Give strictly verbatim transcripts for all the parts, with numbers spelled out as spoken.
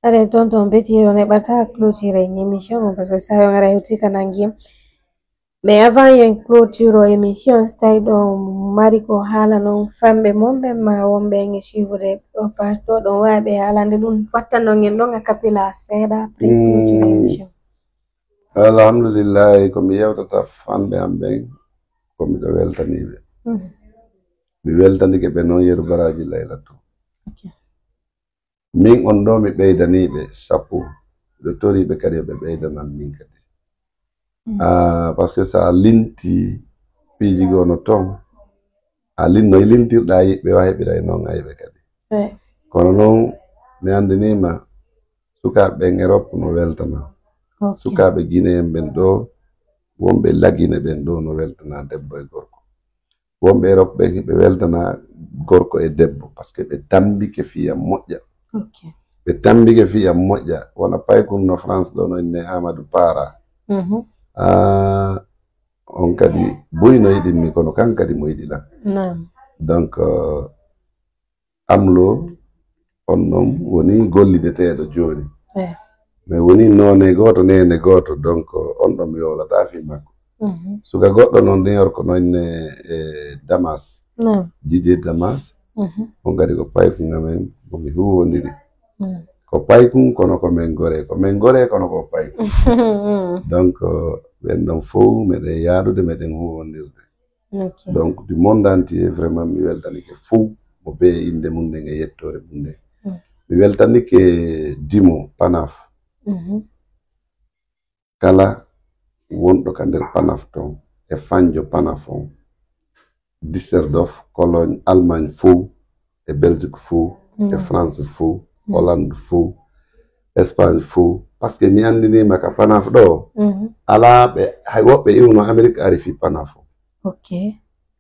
Allez, tonton Betty, on heɓata clôture en émission mo, parce que ça on ara hewti ka nangi. Mais avant yen clôture o émission, stay ɗo mari ko haala non famɓe mon ɓe ma wonɓe en e suivre ɗo partout ɗon wawi ɓe haalande ɗum, watta non en ɗon a capella seeɗa après clôture émission. Alhamdulillahi, ko mi yewtata fanɓe am ɓen, ko miɗo weltaniɓe. Mi weltanike ɓe noon yeru baraji laylatu. Min on ɗo mi ɓeydaniɓe sappo, miɗo toriɓe kadi ɓe ɓeydanan min kadi. Ah, parce que so a linti piiji goo no toon, a linnoy lintirɗa yiɓɓe o heɓiray noon ayɓe kadi. Kono noon mi anndinima sukaaɓe ɓen Europe no weltana. Sukaaɓe Guinéen ɓen ɗo, wonɓe Lagine ɓen ɗo no weltana debbo e gorko. Wonɓe Europe ɓen ɓe weltana gorko e debbo parce que ɓe tambike fii am moƴƴa. Ɓe tambike fii am moƴƴa. Wona paykun no France ɗo no inne Amadou Para. Ah, on kadi buy no yiɗimmi kono kan kadi mo yiɗi lan. Donc, euh, Amlo on ɗon woni gollideteeɗo jooni. Mais woni noone gooto, neene gooto, donc on ɗon mi wowlata fii makko. Suka goɗɗo noon New York no inne e Damas. Jije Damas. On kadi ko paykun amen mo mi huwondiri. Ko paykun kono ko men gore, ko men gore kono ko paykun. Donc ɓen ɗon fow meɗen yaadude, meɗen huwondirde. Donc du monde entier vraiment mi weltanike fow mo be innde mum nden e yettoore mum nden. Mi weltanike Dimo Panaf. Kala wonɗo ka nder Panaf ton e fanjo Panaf on, Düsseldorf, Cologne, Allemagne fow, e Belgique fow, e France fow, Hollande fow, Espagne fow. Parce que mi anndinima ka Panaf ɗo, alaa ɓe, hay woɓɓe iwno Amérique ari fii Panaf o.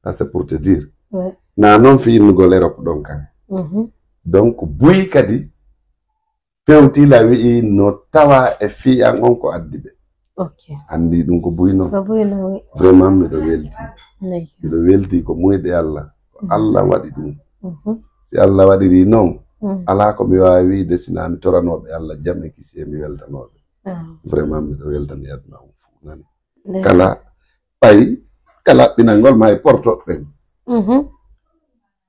Ça c'est pour te dire. Na noon fii innugol Europe ɗon kan. Donc buy kadi fewtila wi'i no tawa e fii an on ko addi ɓe. Anndi ɗum ko buy noon. Vraiment miɗo welti. Miɗo welti ko muyɗe Allah. Ko Allah waɗi ɗum. Si Allah waɗiri noon, alaa ko mi waawi wi'de sinaa mi toranooɓe Allah jam e kisiyee mi weltanooɓe. Vraiment miɗo weltani aduna on fow nani. Kala ɓay ka laɓɓinangol ma e portoɓe ɓen.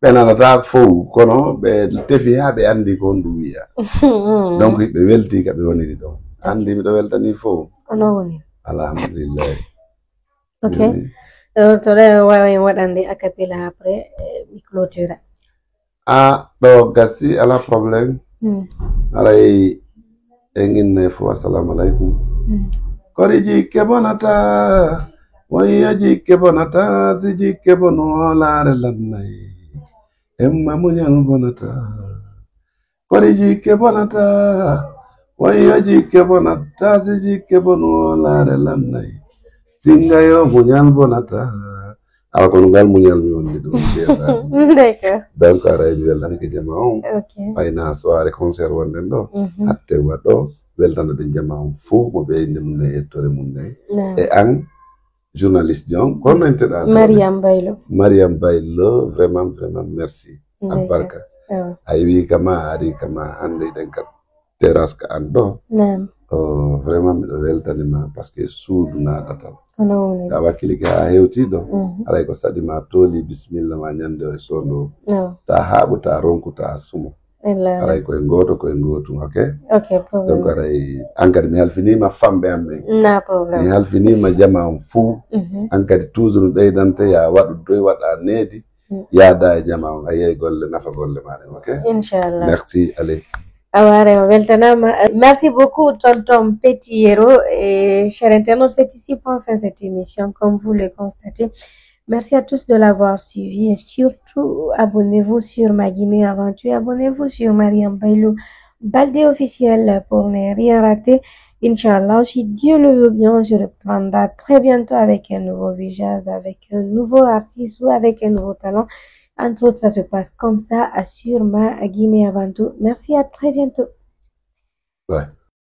Ɓe nanata fow kono ɓe tefi haa ɓe anndi ko honɗum wi'a. Donc ɓe welti ka ɓe woniri ɗon. Anndi miɗo weltani fow. Alhamdulillah. Ok. To ɗe wawa en waɗande a capella après mi clôture. A ɗo gasi, alaa problème. Haray en inne fow assalamu aleykum. Kori jikke bonata, woyyo jikke bonata, si jikke bonu hoolaare lannay. Emma muñal bonata. Kori jikke bonata, woyyo jikke bonata, si jikke bonu hoolaare lannay. Singayo muñal bonata. Awa kono ngal muñal mi wonni ɗum. Donc aray mi weltanike jama on. Ɓayna soirée concert wonɗen ɗo, hatte waɗo weltanoɗen jama on fow mo ɓe innde mum e yettore mum e an journaliste jon, ko honno inneteɗa? Mariam Baylo. Mariam Baylo, vraiment vraiment merci. Albarka. A iwi kama a ari kama hannde iɗen ka terrasse ka an ɗo. Vraiment miɗo weltanima parce que suudu naɗatal. A wakkilike ha hewti ɗo. Haray ko saɗi ma tooli bismilla ma ñande o e sondo. Ta haɓu, ta ronku, ta sumo. Haray koye gooto, koye gootum. Ok. Donc haray an kadi mi halfinima famɓe am ɓen. Mi halfinima jama am fow. An kadi toujours mi ɓeydante ya waɗu doy waɗa needi. Yaada e jama on, a yiyay golle, nafa golle ma ɗen. Ok. Inchallah. Merci. Allez. Aware o weltanama. Merci beaucoup tonton Petit Yero. Et chers internautes, c'est ici point fin cette émission, comme vous le constatez. Merci à tous de l'avoir suivi et surtout abonnez-vous sur Ma Guinée Aventure, abonnez-vous sur Mariam Baylou Baldé Officiel pour ne rien rater. Inch'Allah, si Dieu le veut bien, on se reprendra très bientôt avec un nouveau visage, avec un nouveau artiste ou avec un nouveau talent. Entre autres, ça se passe comme ça sur Ma Guinée Aventure. Merci, à très bientôt.